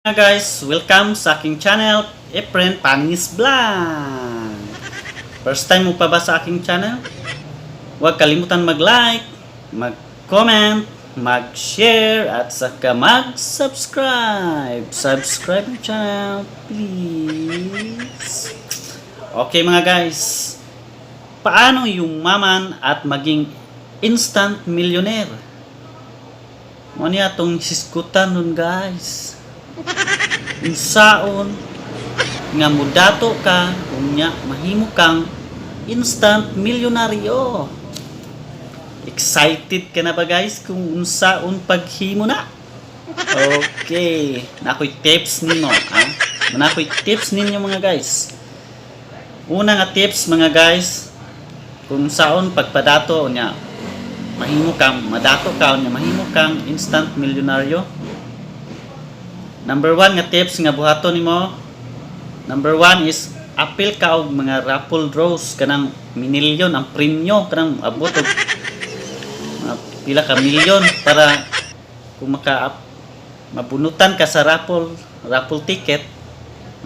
Guys, welcome sa aking channel, Efren Panis Vlog. First time mo pa ba sa aking channel? Huwag kalimutan mag-like, mag-comment, mag-share, at saka mag-subscribe. Subscribe my channel, please. Okay, mga guys, paano yumaman at maging instant millionaire? Mao niya atong hisgutan nun, guys. Unsaon nga mudato ka unya mahimo kang instant milyonaryo? Excited ka na ba, guys, kung unsaon paghimo na? Okay, naa ko'y tips ninyo, ha? Naa ko'y tips ninyo, mga guys. Una nga tips, mga guys, kung saon pagpadato unya mahimo kang madato ka unya mahimo kang instant milyonaryo. Number one nga tips nga buhaton nimo, number one is apil ka og mga raffle draws, kanang minilyon ang premyo, kanang abot og mga pila ka milyon, para kung maka mabunutan ka sa raffle ticket,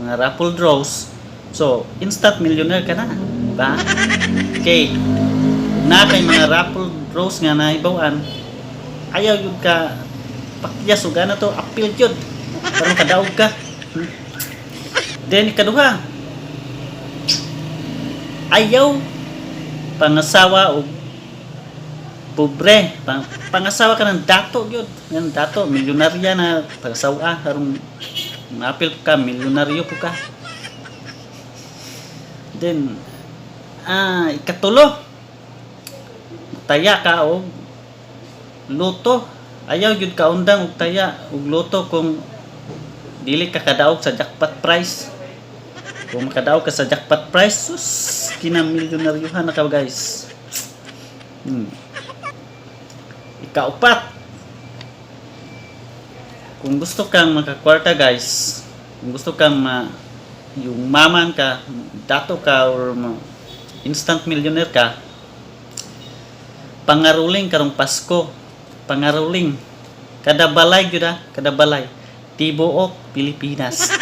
mga raffle draws, so instant millionaire ka na ba? Okay, na kay mga raffle draws nga nahibaw-an, ayaw gyud ka pakyas og ana to, apil gyud para makadaog ka. Then ikaduha, ayaw pangasawa og pobre. Pangasawa ka ng dato gyud, ng dato, milyonarya na pangasawa aron maapil ka, milyonaryo po ka. Then ikatulo, taya ka og lotto. Ayaw gyud ka undang og taya og lotto kung dili ka kadaog sa jackpot prize. Kung makadaog ka sa jackpot prize, sus, kinamilyonaryohan na ka, guys. Ikaupat, kung gusto kang makakwarta, guys, kung gusto kang yumaman ka, dato ka or instant millionaire ka, pangaruling karong Pasko, pangaruling kada balay gyud ah, kada balay tibuok Pilipinas.